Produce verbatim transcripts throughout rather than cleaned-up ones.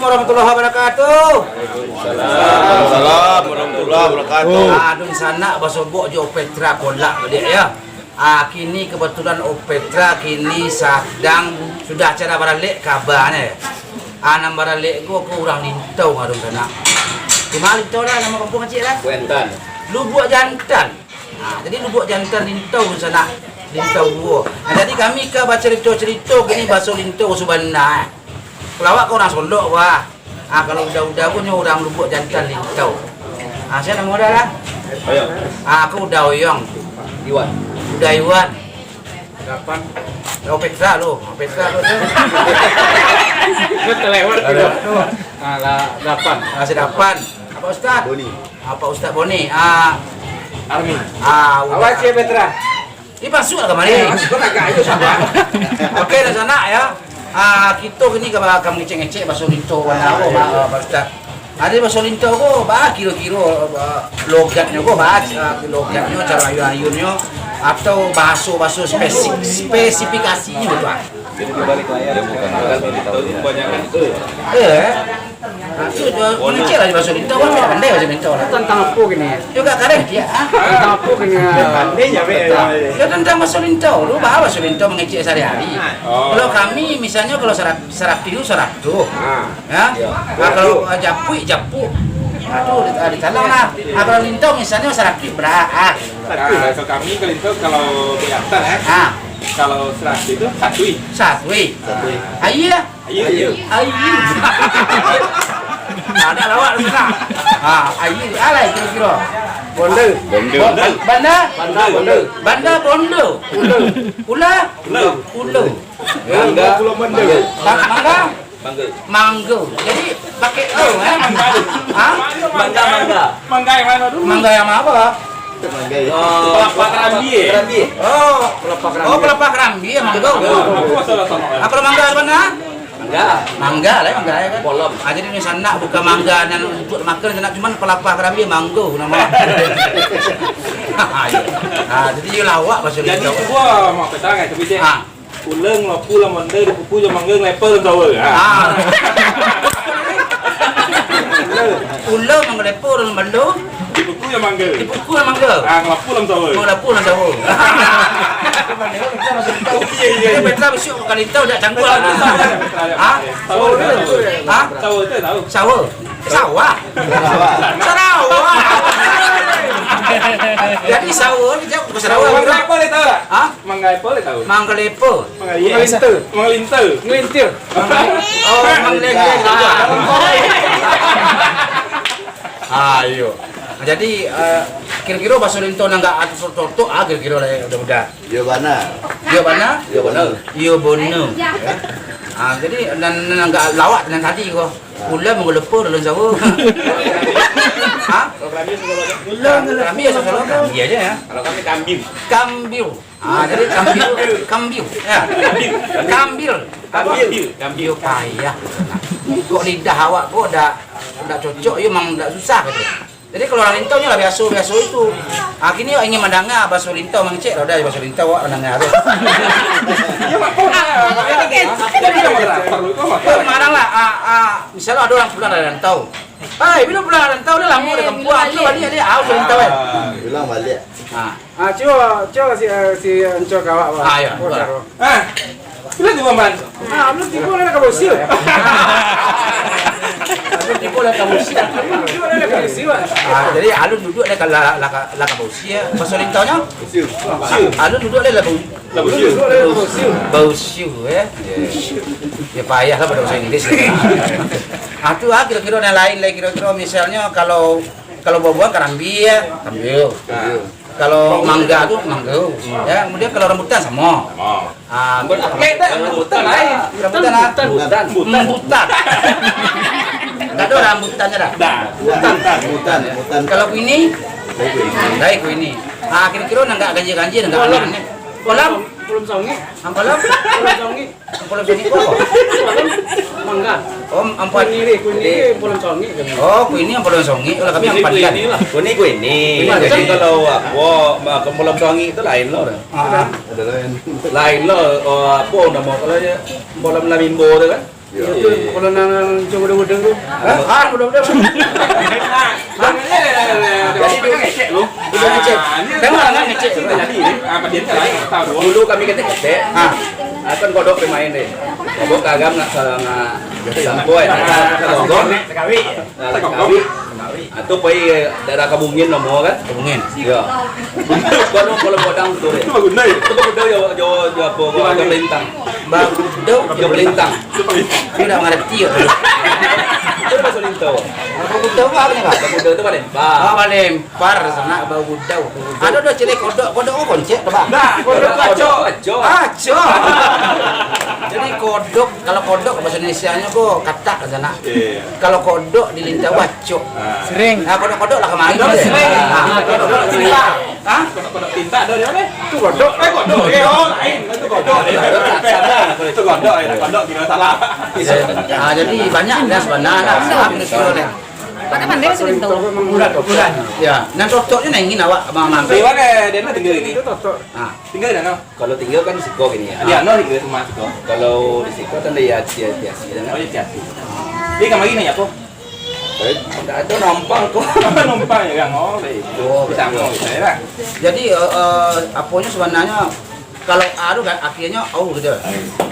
Warahmatullahi wabarakatuh. Waalaikumsalam warahmatullahi wabarakatuh. Ah, dunsanak basobok jo Opetra kolak baliak, ya. Ah, kini kebetulan Opetra kini sadang sudah acara baralek kabanyo. Ah, nan baralek ko, ko urang Lintau ngarun sanak. Di ma Lintau lah, nama kampuang kecik lah? Lubuk Jantan. Lubuk Jantan. Ah, jadi Lubuk Jantan Lintau sanak. Lintau duo. Ah, jadi kami ka bacarito-carito kini baso Lintau sabana, eh. Kalau awak ko urang Solok, wah. Ah, kalau Uda-Uda ko nyo urang Lubuk Jantan Lintau. Ah, sia namo Uda lah? Oyong. Ah, aku Uda Oyong. Iwan. Uda Iwan. Dapan. Oh, Petra lo. Oh, Petra lo tu. Dah terlewat. Ada. Alah, dapan. Ah, sia dapan. Apa Ustaz? Boni. Apa Ustaz Boni? Ah. Armin. Ah, Uda. Awak sia Petra? Ih, masuak lah kamari. Eh, masuak lah, Kak. Ayo, sabar. Oke, dunsanak, ya. Ah, kito kini ka, ka mangecek-ngecek baso Lintau, wan, ah, Pak Ustaz. Ado baso Lintau ko, ba kiro-kiro, ah, logatnyo ko, ba, ah, logatnyo, caro ayun-ayunnyo, atau baso-baso spesik-, spesifikasinyo tu, ah. Eh, eh. Ah, tu, tu, mangecek lah baso Lintau, kan, pandai baso Lintau lah. Tantang apo kini? Yo, gak kareh, dia, ah. Tantang apo kini? Pandai je, Mek. Yo, tantang baso Lintau tu, ba baso Lintau mangecek sahari-hari. Oh. Kalau kami, misalnyo, kalau sarat-, saratuih tu saratuih. Ah. Ya? Iyo. Ah, kalau, ah, japuik, japuik. Ah, tu, di, ah, ditalang lah. Ah, kalau Lintau, misalnyo, saratuih bara, ah. Ah, kalau kami, kalau Lintau, kalau Lubuk Jantan, eh. Ah. Kalau saratuih tu, satuih. Satuih. Satuih. Aia? Aia. Aia. Aia. Nah, ado lawak tu, nah. Ha, aia. Alai kiro-kiro. Bonda. Bonda. Bo-, banda? Banda bonda. Banda bonda. Ula. Ula. Ula. Ula. Mangga. Mangga. Ba-, mangga? Mangga. Mangga. Jadi, pakai o, eh? Ha? Mangga, mangga. Mangga yang mana dulu? Mangga yang apa? Mangga. Oh, kelapa kerambia. Kerambia. Oh, kelapa kerambia. Oh, kelapa kerambia, mangga. Oh, apa salah sama? Ah, kalau mangga apa nah? Mangga. Mangga lah, mangga, ya kan? Polom. Ah, jadi dunsanak bukan mangga nan untuak dimakan, sanak, cuman kelapa kerambia mangga nama. Ah, jadi iyo lawak baso Lintau. Jadi, cubo, mau petang, eh, tapi cek. Ah. Ula ngelapu lah mangga, dipuku jo mangga, ngelepa lah sawa. Ah. Ula mangga lepa dalam bando. Dipuku jo mangga. Dipuku jo mangga. Ah, ngelapu lah sawa. Oh, ngelapu lah sawa. Iya, iya, iya. Petra bisuak ka Lintau, dak cangguak lah. Ah? Sawa, sawa. Ah? Sawa tu tahu. Sawa. Sawah. Sarawak. Jadi sawa ni jauh ke Sarawak. Mangga apa boleh tahu tak? Ha? Mangga apa boleh tahu? Mangga lepa. Mangga iya. Mangga linta. Mangga linta. Ngelintir. Oh, mangga linta. Ah, iyo. Jadi, eh, kiro-kiro baso Lintau nan gak atas totok, ah, kiro-kiro lah, udah-udah. Iyo bana. Iyo bana? Iyo bana. Iyo bono. Ah, jadi nan, nan agak lawak nan tadi ko. Ula mangga lepa dalam sawa. Ha? Ula mangga lepa dalam sawa. Kambing aja ya. Kalau kami kambing. Kambing. Ah, jadi kambing, kambing. Ya. Kambing. Kambing. Kambing. Kambing. Iyo payah. Kok lidah awak kok dak, dak cocok, iyo memang dak susah gitu. Jadi, kalau urang Lintau nyo lah biaso-biaso itu. Ah, kini awak ingin mandanga baso Lintau, mangecek lah, udah baso Lintau awak mandanga tu. Iyo, Mak. Jadi, yang moderator lu itu, Mak. Yo, marang lah, ah, ah, misalnyo ado urang pulang dari rantau. Hai, bilo pulang dari rantau, dah lamo di kampuang, tu baliak dia, ah, baso Lintau, eh. Ah. Bilang baliak. Ah. Ah, cubo, cubo si, eh, si Encok ka awak, Bang. Ah, iyo, cubo. Ah, bilo tibo, Bang? Ah, bilo tibo lah ka Bausia. Bilo tibo lah ka Bausia. Bilo tibo lah ka Bausia, Bang. Ah, jadi alun duduak lah ka, lah, lah ka, lah ka Bausia. Baso Lintaunyo? Bausia. Alun duduak lah, lah Bau-, Bausia. Bausia, eh. Yo payah lah pado baso Inggris. Ah, tu ah, kiro-kiro nan lain lah, kiro-kiro misalnyo kalau, kalau buah-buahan karambia, karambia. Ah. Kalau mangga tu, mangga. Ya, kemudian kalau rambutan samo. Samo. Ah, rambutan lain. Rambutan, ah. Rambutan. Rambutan. Tak ada rambutannya dah. Dah. Rambutan. Rambutan. Kalau kuini, dari kuini. Ah, kiro-kiro nan agak ganjil-ganjil, nan agak aneh. Kolam? Kolam songik. Ah, kolam? Kolam songik. Ampun songik ko apo? Mangga. Oh, ampun. Kuini, kuini, ampun songik kami. Oh, kuini ampun songik. Kalau kami ampun kuini lah. Kuini, kuini. Kuini, kuini. Kalau apo, ma-, ampun songik tu lain lo dah. Ah. Lain lo, oh, apo namo kalau je, ampun lamimbo tu kan? Itu kalau nang, nang coba udah-udah tu. Hah? Ah, udah-udah. Jadi tu, udah ngecek. Dengar lah, ngecek. Jadi, apa dia tak tahu. Dulu kami kecek-kecek. Ah. Ah, kan kodok pemain deh. Kodok kagam nak salah nak sampai. Nah, kodok. Nah, kawin. Atau pai daerah Kabungin namo kan? Kabungin. Iya. Kalau, kalau Padang tu deh. Itu bagundai. Itu bagundai jo, jo, jo apa? Jo Lintang. Bagudau. Jo Lintang. Itu dah mengerti ya. Itu bahasa Lintau. Bagudau apa ni, Pak? Bagudau itu palempar. Oh, palempar, sanak bagudau. Ada dah cilik kodok, kodok apa koncek tu, Pak? Nah, kodok acok. Acok. Acok. Jadi kodok, kalau kodok bahasa Indonesianya ko katak sanak. Iya. Kalau kodok di Lintau acok. Ah. Sering. Nah, kodok-kodok lah kemarin. Kodok sering. Ah. Kodok-kodok tinta. Hah? Kodok-kodok tinta ada di mana? Itu kodok. Eh, kodok. Eh, oh, lain. Itu kodok. Itu kodok, itu kodok, kira salah. Ah, jadi banyak dah sebenarnya. Nah, Pak, tak pandai bahasa Lintau. Bulan, bulan. Ya, nan cocoknya nah ingin awak mamang. Di mana dia nak tinggal ini? Ah. Tinggal di mana? Kalau tinggal kan siko gini ya. Di ano tinggal rumah siko? Kalau di siko kan di Asia, Asia, Asia, kan? Oh, di Asia. Jadi kamari nanya apa? Eh, ndak ado nampang ko. Nampang ya, Kang? Oh, baik. Oh, bisa betul. Mau, bisa ya, Kang? Jadi, eh, eh, aponyo sebenarnya kalau A tu kan akhirnya au gitu.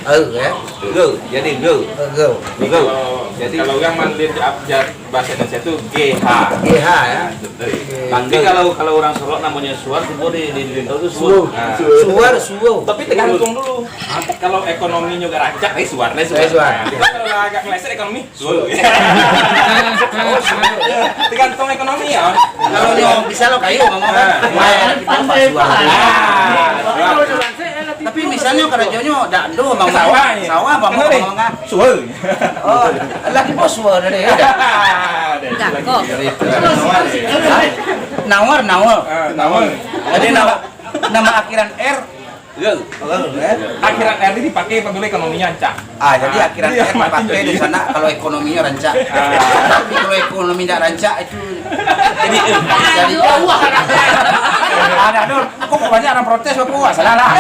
Au, ya. Go, jadi go. Eh, go. Go. Kalau, jadi kalau orang mandir jat, jat, bahasa Indonesia tu G H. G H, ya. Nah, betul. Oke. Tapi kalau, kalau orang Solok namanya Suar, semua di, di Lintau tu Suar. Suar. Nah. Suar, Suar. Tapi tergantung dulu. Hah? Kalau ekonominya agak rancak, eh, Suar, eh, Suar. Eh, Suar. Nah, tapi kalau agak meleset ekonomi, Suar. Oh, Suar. Tergantung ekonomi ya. Kalau nyo bisa lo kayu, ngomong kan. Ah. Lumayan, kita dapat Suar. Ah. Tapi misalnya karajonyo dak ado, Bang, sawah, ya? Sawah, Bang, kenapa? Bang, Bang. Suar. Oh, lagi bos Suar tadi, ya? Dah, kok. Nawar, Nawar. Ah, Nawar. Jadi nama, nama akhiran R, Akhiran R ini dipakai apabila ekonominya rancak. Ah, jadi akhiran R dipakai di sana kalau ekonominya rancak. Ah. Tapi kalau ekonomi tidak rancak, itu jadi, jadi, ah, dah, dah. Kok banyak orang protes, kok salah lah.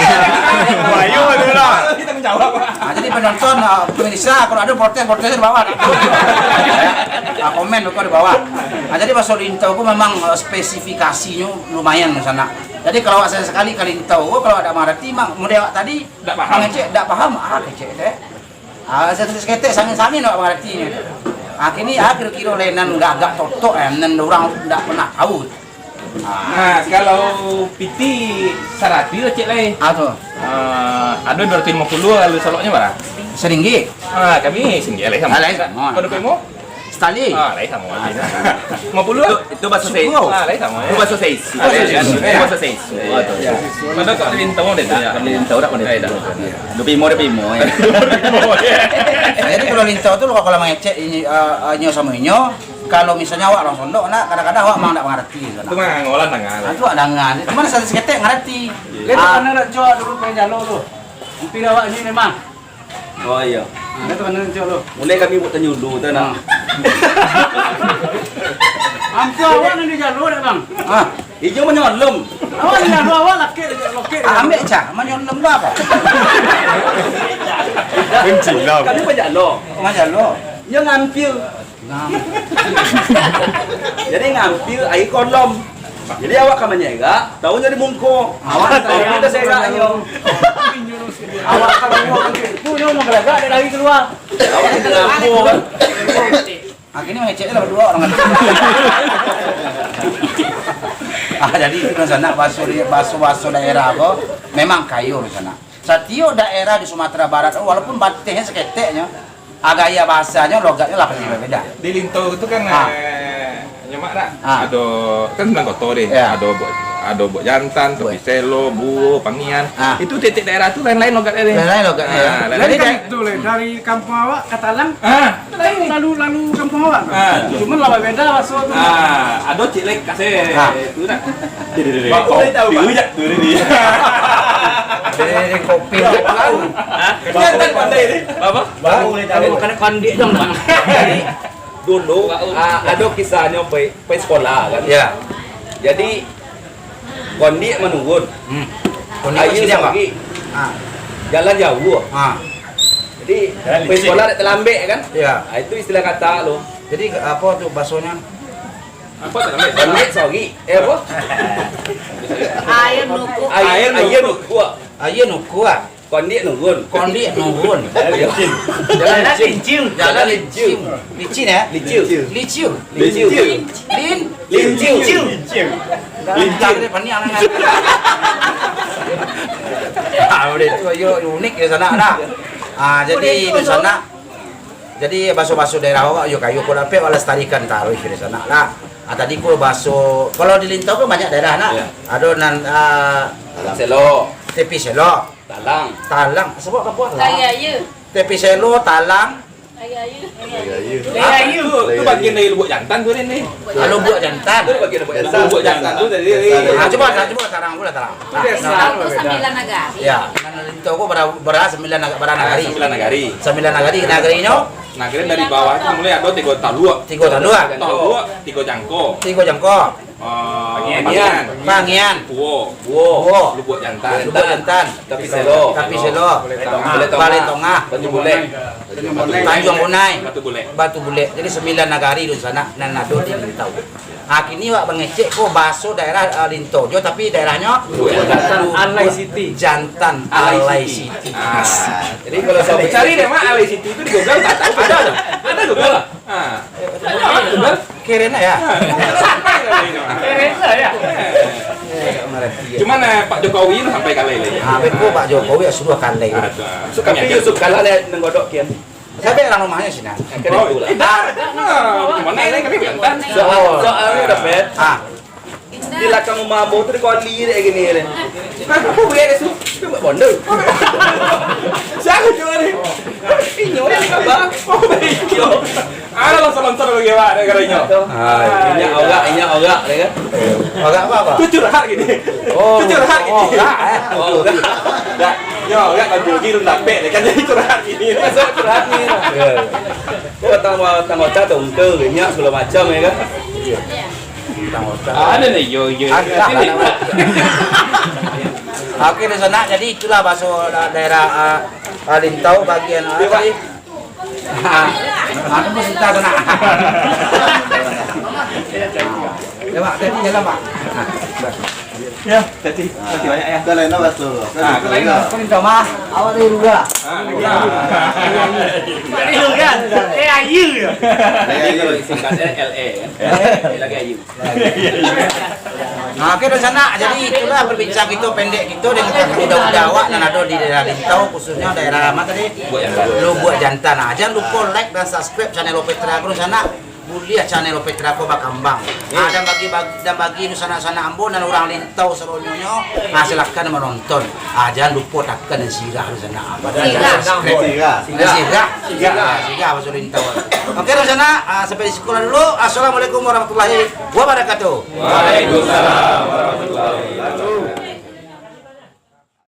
Wah, iyo, betul lah. Kita menjawab. Ah, jadi penonton, ah, pemirsa, kalau ada protes, protes di bawah. Ah, komen kok di bawah. Ah, jadi bahasa Lintau tu memang, ah, spesifikasinya lumayan di sana. Jadi, kalau awak sakali-sakali ka Lintau, oh, kalau awak dak mangarati, mak, model awak tadi, dak paham. Mangecek, dak paham, ah, kecek teh. Ah, sa-, saketek sangin-sangin awak mangaratinyo. Ah, kini, ah, kiro-kiro lai nan agak-agak totok, eh, nan urang dak pernah tahu. Ah. Nah, kalau piti saratuih, cek lai. Ah, tu. Ah, ado dua ratuih limo puluah, lalu Soloknyo bara? Saringgit. Ah, kami saringgit lai samo. Ah, lai samo. Kalau duo puluah limo? Satali. Ah, lai samo. Ah, limo puluah? Itu, itu baso Saiz. Suko. Ah, lai samo, ya. Itu baso Saiz. Ah, lai samo. Itu baso Saiz. Iya, iya. Oh, tu. Iya. Padahal kok Lintau deh, tak? Iya. Kalau Lintau dak, mana? Iya, dak. Iya. Duo puluah limo, duo puluah limo, ya. Duo puluah limo, ya. Jadi, kalau Lintau tu, kalau mangecek ini, eh, eh, inyo samo inyo, kalau misalnya awak urang Solok, nak, kadang-kadang awak memang dak mangarati, nak. Itu mah ngolah tangan. Ah, tu awak tangan. Cuman saketek ngarati. Iya. Dia tu karena nak jua dulu pengen jalo tu. Mungkin awak ni memang. Oh, iya. Nah, itu mana cok lo? Mulai kami buat tanyo dulu, tu, nak. Ah. Ampo awak nan di jalo dak, Bang? Ah. Ijo manyolom. Awak di jalo, awak lakek, lakek. Ah, ambiak cah, manyolom tu apa? Benci lah. Kami pajalo. Pajalo. Iyo ngampil. Nah. Jadi ngampil aia kolom. Jadi awak ka manyerak, taunyo di mungko. Awak tahu kita seraknyo. Awak ka mungko. Tu nyo manggalagak dak lari kalua. Awak kita lampu. Akhirnyo mangecek lah baduo urang. Ah, jadi itu di sana baso, baso-baso daerah ko memang kayo di sana. Satiok daerah di Sumatera Barat, walaupun batehnyo saketeknyo, gaya bahasanyo, logatnyo lah pasti babeda. Di Lintau tu kan, ah, eh, nyemak dak? Ah. Ado, kan Sembilan Koto deh. Ya. Ado Buk, ado Buk Jantan, Buk. Topi Selo, Buo, Pangian. Ah. Itu tiap-tiap daerah tu lain-lain logatnyo deh. Lain-lain logatnyo, ah, ya. Lain-lain. Jadi kan itu lah, dari kampuang awak ka Talang. Ah. Lalu, lalu kampuang awak tu. Ah. Cuman lah babeda baso tu. Ah, ado cik lek kasih tu nak. Bapak boleh tahu, Pak? Dia tu ni. Dia kopi. Hah? Dia tak pandai ni. Apa? Baru boleh tahu. Kena kondik dong, Bang. Jadi, dulu, ah, ado kisahnyo pai, pai sekolah kan. Ya. Jadi, kondik manurun. Hmm. Kondik aia masih dia, Pak? Sarik. Ah. Jalan jauah. Ah. Jadi, pergi sekolah dak talambek kan? Iya. Ah, itu istilah kata lo. Jadi, apo tu bahasanyo? Apo talambek? Talambek, sorry. Eh, apo? Aia nukua. Aia, aia nukua. Aia nukua. Kondiak nurun. Kondiak nurun. Jalan licin. Jalan licin. Jalan licin. Licin, ya? Licin. Licin. Licin. Lin. Licin. Licin. Ah, udah tu, yo, unik yo sanak dah. Ah, jadi dunsanak, jadi baso-baso daerah awak yo kayo ko dapek awak lestarikan taruih dunsanak lah. Ah, tadi ko baso, kalau di Lintau kan banyak daerah nak. Ya. Ado nan, ah, Talang Selo. Tepi Selo. Talang. Talang. Sebab apa? Talang. Aia. Tepi Selo, Talang. Aia. Aia. Ah, tu, tu bagian dari Lubuak Jantan tu, Rin, ni. Ah, Lubuak Jantan. Tu bagian Lubuak Jantan. Lubuak Jantan tu dari, dari Ah, cubo, cubo tarang pula tarang. Nah, Lintau tu sambilan nagari. Ya, nan Lintau ko bara, bara sambilan naga-, bara nagari. Sambilan nagari. Sambilan nagari, nagarinyo? Nagari dari bawah tu mulai ado Tigo Taluak. Tigo Taluak. Taluak, Tigo Jangko. Tigo Jangko. Ah, Pangian. Pangian. Pangian. Puo. Puo. Puo. Lubuak Jantan. Lubuak Jantan. Tapi Selo. Tapi Selo. Balai Tongah. Balai Tongah. Tanjuang Bonai. Tanjuang Bonai. Batu Bulek. Batu Bulek. Jadi sambilan nagari dunsanak nan ado di Lintau. Ah, kini awak mangecek ko baso daerah, ah, Lintau jo, tapi daerahnyo Lubuak Jantan Alai City. Jantan Alai City. Ah, jadi kalau saudara cari deh, Mak, Alai City itu di Google, tak tahu. Ada, ada. Ada Google. Ah. Keren lah ya. Keren lah ya. Cuman, eh, Pak Jokowi tu sampai kalah lagi. Ah, beko Pak Jokowi sudah kalah. Aduh. Tapi Yusuf Kala lah nenggodok kian. Sampai orang rumahnya sini. Kena Oh, pula. Eh, dah, dah, nah. Mana ini kami Jantan? Soal, soalnya udah bet. Ah. Di belakang rumah abah tu ada koli dek gini dek. Nah, apa boleh ada su? Itu buat bondo. Siapa tu ni? Inyo yang sabar. Oh, baik. Ada lah salon-salon lagi, Pak, ada katanya. Ah, inyo awak, inyo awak, ya kan? Awak apa, apa? Tu curhat gini. Oh, tu curhat gini. Oh, enggak, eh. Oh, enggak. Enggak. Yo, enggak kan jogi lu dapek deh, kan jadi curhat gini. Masuk curhat ni. Ya. Kau datang, datang kota tu, untung, minyak, segala macam, ya kan? Iya. Ada nih, yo, yo. Ada, ada. Oke, dunsanak, jadi itulah baso da-, daerah, ah, ah, Lintau bagian, ah, tadi. Ah, ah, tunggu sebentar, sanak. Ya, Pak, tadi jalan, Pak. Ya, tadi. Makasih banyak, ya. Dah lain lah, baso. Ah, lain lah. Kau minta maaf, awak dari Lura. Ah, Lura. Dari Lura. Eh, ayu ya. Jadi kalau disingkatnya L A, kan? L A lagi ayu. Nah, oke, dunsanak. Jadi, itulah perbincangan kita pendek kita dengan kakak muda-muda awak nan ado di daerah Lintau, khususnya daerah mana tadi? Lubuak Jantan. Nah, jangan lupa like dan subscribe channel Opetra ko, dunsanak. Buliah channel Opetra ko bakambang. Ah, dan bagi, bagi, dan bagi dunsanak-sanak ambo nan urang Lintau sadonyo, ah, silakan menonton. Ah, jangan lupa tekan sirah dunsanak. Apa dah? Sirah. Subscribe. Sirah. Sirah. Sirah. Sirah. Sirah, baso Lintau. Oke, dunsanak, ah, sampai di siko lah dulu. Assalamualaikum warahmatullahi wabarakatuh. Waalaikumsalam warahmatullahi wabarakatuh.